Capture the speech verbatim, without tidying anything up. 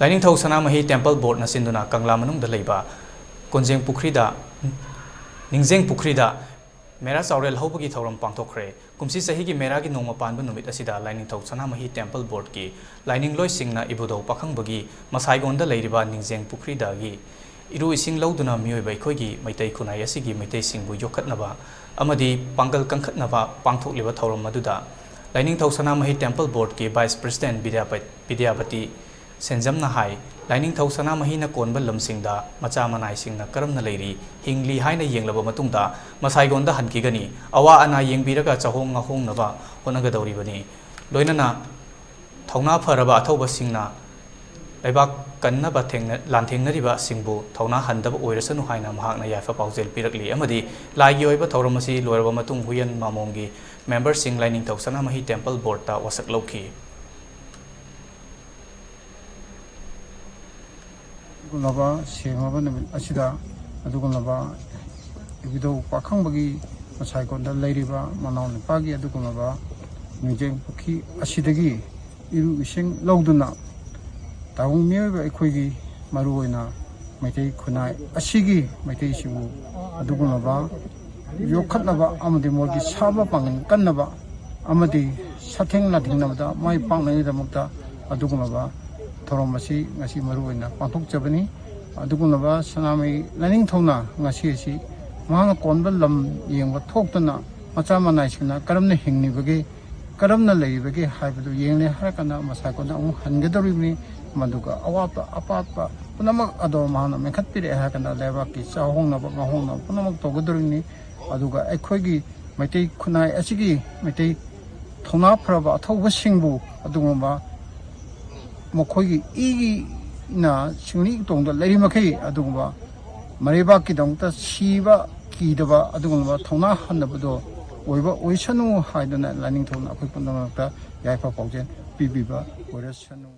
ꯂꯥꯏꯅꯤꯡꯊꯧ ꯁꯅꯥꯃꯍꯤ temple ꯕꯣꯔꯗꯅ ꯁꯤꯟꯗꯨꯅ ꯀꯪꯂꯥ ꯃꯅꯨꯡꯗ ꯂꯩꯕ ꯀꯣꯟꯖꯦꯡ ꯄꯨꯈ꯭ꯔꯤꯗ, ꯅꯤꯡꯖꯦꯡ ꯄꯨꯈ꯭ꯔꯤꯗ ꯃꯦꯔꯥ ꯆꯥꯎꯔꯦꯜ ꯍꯧꯕꯒꯤ ꯊꯧꯔꯝ ꯄꯥꯡꯊꯣꯛꯈ꯭ꯔꯦ꯫ ꯀꯨꯝꯁꯤ ꯆꯍꯤꯒꯤ ꯃꯦꯔꯥꯒꯤ ꯅꯣꯡꯃ ꯄꯥꯟꯕ ꯅꯨꯃꯤꯠ ꯑꯁꯤꯗ ꯂꯥꯏꯅꯤꯡꯊꯧ ꯁꯅꯥꯃꯍꯤ ꯇꯦꯝꯄꯜ ꯕꯣꯔꯗꯀꯤ ꯂꯥꯏꯅꯤꯡꯂꯣꯏꯁꯤꯡꯅ ꯏꯕꯨꯙꯧ ꯄꯥꯈꯪꯕꯒꯤ ꯃꯁꯥꯏꯒꯣꯟꯗ ꯂꯩꯔꯤꯕ ꯅꯤꯡꯖꯦꯡ ꯄꯨꯈ꯭ꯔꯤꯗꯒꯤ ꯏꯔꯨ ꯏꯁꯤꯡ ꯂꯧꯗꯨꯅ ꯃꯤꯑꯣꯏꯕ ꯑꯩꯈꯣꯏꯒꯤ ꯃꯩꯇꯩ ꯈꯨꯟꯅꯥꯏ ꯑꯁꯤꯒꯤ ꯃꯩꯇꯩꯁꯤꯡꯕꯨ ꯌꯣꯛꯈꯠꯅꯕ ꯑꯃꯗꯤ ꯄꯥꯡꯒꯜ ꯀꯟꯈꯠꯅꯕ ꯄꯥꯡꯊꯣꯛꯂꯤꯕ ꯊꯧꯔꯝ ꯑꯗꯨꯗ ꯂꯥꯏꯅꯤꯡꯊꯧ ꯁꯅꯥꯃꯍꯤ ꯇꯦꯝꯄꯜ ꯕꯣꯔꯗꯀꯤ ꯚꯥꯏꯁ ꯄ꯭ꯔꯁꯤꯗꯦꯟ ꯕꯤꯗ꯭ꯌꯥꯄ-, ꯕꯤꯗ꯭ꯌꯥꯄꯇꯤ ꯁꯦꯟꯖꯝꯅ ꯍꯥꯏ, ꯂꯥꯏꯅꯤꯡꯊꯧ ꯁꯅꯥꯃꯍꯤꯅ ꯀꯣꯟꯕ ꯂꯝꯁꯤꯡꯗ ꯃꯆꯥ ꯃꯅꯥꯏꯁꯤꯡꯅ ꯀꯔꯝꯅ ꯂꯩꯔꯤ, ꯍꯤꯡꯂꯤ ꯍꯥꯏꯅ ꯌꯦꯡꯂꯕ ꯃꯇꯨꯡꯗ ꯃꯁꯥꯏꯒꯣꯟꯗ ꯍꯟꯈꯤꯒꯅꯤ꯫ ꯑꯋꯥ ꯑꯅꯥ ꯌꯦꯡꯕꯤꯔꯒ ꯆꯥꯍꯣꯡ ꯉꯥꯍꯣꯡꯅꯕ ꯍꯣꯠꯅꯒꯗꯧꯔꯤꯕꯅꯤ꯫ ꯂꯣꯏꯅꯅ ꯊꯧꯅꯥ ꯐꯔꯕ ꯑꯊꯧꯕꯁꯤꯡꯅ ꯂꯩꯕꯥꯛ ꯀꯟꯅꯕ ꯊꯦꯡꯅ-, ꯂꯥꯟꯊꯦꯡꯅꯔꯤꯕꯁꯤꯡꯕꯨ ꯊꯧꯅꯥ ꯍꯟꯗꯕ ꯑꯣꯏꯔꯁꯅꯨ ꯍꯥꯏꯅ ꯃꯍꯥꯛꯅ ꯌꯥꯏꯐ ꯄꯥꯎꯖꯦꯜ ꯄꯤꯔꯛꯂꯤ꯫ ꯑꯃꯗꯤ ꯂꯥꯏꯒꯤ ꯑꯣꯏꯕ ꯊꯧꯔꯝ ꯑꯁꯤ ꯂꯣꯏꯔꯕ ꯃꯇꯨꯡ ꯍꯨꯌꯦꯟ ꯃꯥꯃꯣꯡꯒꯤ ꯃꯦꯝꯕꯔꯁꯤꯡ ꯂꯥꯏꯅꯤꯡꯊꯧ ꯁꯅꯥꯃꯍꯤ ꯇꯦꯝꯄꯜ ꯕꯣꯔꯗꯇ ꯋꯥꯁꯛ ꯂꯧꯈꯤ꯫ ꯑꯗꯨꯒꯨꯝꯂꯕ ꯁꯦꯡꯂꯕ ꯅꯨꯃꯤꯠ ꯑꯁꯤꯗ ꯑꯗꯨꯒꯨꯝꯂꯕ ꯏꯕꯨꯙꯧ ꯄꯥꯈꯪꯕꯒꯤ ꯃꯁꯥꯏꯀꯣꯟꯗ ꯂꯩꯔꯤꯕ ꯃꯅꯥꯎ ꯅꯨꯄꯥꯒꯤ ꯑꯗꯨꯒꯨꯝꯂꯕ ꯅꯤꯡꯖꯦꯡ ꯄꯨꯈ꯭ꯔꯤ ꯑꯁꯤꯗꯒꯤ ꯏꯔꯨ ꯏꯁꯤꯡ ꯂꯧꯗꯨꯅ ꯇꯥꯏꯕꯪ ꯃꯤꯑꯣꯏꯕ ꯑꯩꯈꯣꯏꯒꯤ, ꯃꯔꯨꯑꯣꯏꯅ ꯃꯩꯇꯩ ꯈꯨꯟꯅꯥꯏ ꯑꯁꯤꯒꯤ ꯃꯩꯇꯩꯁꯤꯕꯨ ꯑꯗꯨꯒꯨꯝꯂꯕ ꯌꯣꯛꯈꯠꯅꯕ ꯑꯃꯗꯤ ꯃꯣꯏꯒꯤ ꯁꯥꯕ ꯄꯥꯡꯒꯜ ꯀꯟꯅꯕ ꯑꯃꯗꯤ ꯁꯥꯊꯦꯡ ꯂꯥꯟꯊꯦꯡꯅꯕꯗ ꯃꯥꯏ ꯄꯥꯛꯅꯕꯒꯤꯗꯃꯛꯇ ꯑꯗꯨꯒꯨꯝꯂꯕ ꯊꯧꯔꯝ ꯑꯁꯤ ꯉꯁꯤ ꯃꯔꯨꯑꯣꯏꯅ ꯄꯥꯡꯊꯣꯛꯆꯕꯅꯤ꯫ ꯑꯗꯨꯒꯨꯝꯂꯕ ꯁꯅꯥꯃꯍꯤ ꯂꯥꯏꯅꯤꯡꯊꯧꯅ ꯉꯁꯤ ꯑꯁꯤ ꯃꯍꯥꯛꯅ ꯀꯣꯟꯕ ꯂꯝ ꯌꯦꯡꯕ ꯊꯣꯛꯇꯨꯅ ꯃꯆꯥ ꯃꯅꯥꯏꯁꯤꯡꯅ ꯀꯔꯝꯅ ꯍꯤꯡꯂꯤꯕꯒꯦ, ꯀꯔꯝꯅ ꯂꯩꯔꯤꯕꯒꯦ ꯍꯥꯏꯕꯗꯨ ꯌꯦꯡꯂꯦ ꯍꯥꯏꯔꯀꯥꯟꯗ ꯃꯁꯥ ꯀꯣꯟꯅ ꯑꯃꯨꯛ ꯍꯟꯒꯗꯧꯔꯤꯕꯅꯤ꯫ ꯃꯗꯨꯒ ꯑꯋꯥꯠꯄ ꯑꯄꯥꯠꯄ ꯄꯨꯝꯅꯃꯛ ꯑꯗꯣ ꯃꯍꯥꯛꯅ ꯃꯦꯟꯈꯠꯄꯤꯔꯛꯑꯦ ꯍꯥꯏꯔꯀꯥꯟꯗ ꯂꯩꯕꯥꯛꯀꯤ ꯆꯥꯍꯣꯡꯅꯕ ꯉꯥꯍꯣꯡꯅꯕ ꯄꯨꯝꯅꯃꯛ ꯇꯧꯒꯗꯧꯔꯤꯕꯅꯤ꯫ ꯑꯗꯨꯒ ꯑꯩꯈꯣꯏꯒꯤ ꯃꯩꯇꯩ ꯈꯨꯟꯅꯥꯏ ꯑꯁꯤꯒꯤ ꯃꯩꯇꯩ ꯊꯧꯅꯥ ꯐꯔꯕ ꯑꯊꯧꯕꯁꯤꯡꯕꯨ ꯑꯗꯨꯒꯨꯝꯕ ꯃꯈꯣꯏꯒꯤ ꯏꯒꯤꯅ ꯁꯤꯡꯂꯤ ꯇꯣꯡꯗ ꯂꯩꯔꯤꯃꯈꯩ ꯑꯗꯨꯒꯨꯝꯕ ꯃꯔꯩꯕꯥꯛꯀꯤꯗꯃꯛꯇ ꯁꯤꯕ ꯀꯤꯗꯕ ꯑꯗꯨꯒꯨꯝꯂꯕ ꯊꯧꯅꯥ ꯍꯟꯗꯕꯗꯣ ꯑꯣꯏꯕ ꯑꯣꯏꯁꯅꯨ ꯍꯥꯏꯗꯨꯅ ꯂꯥꯏꯅꯤꯡꯊꯧꯅ ꯑꯩꯈꯣꯏ ꯄꯨꯝꯅꯃꯛꯇ ꯌꯥꯏꯐ ꯄꯥꯎꯖꯦꯜ ꯄꯤꯕꯤꯕ ꯑꯣꯏꯔꯁꯅꯨ꯫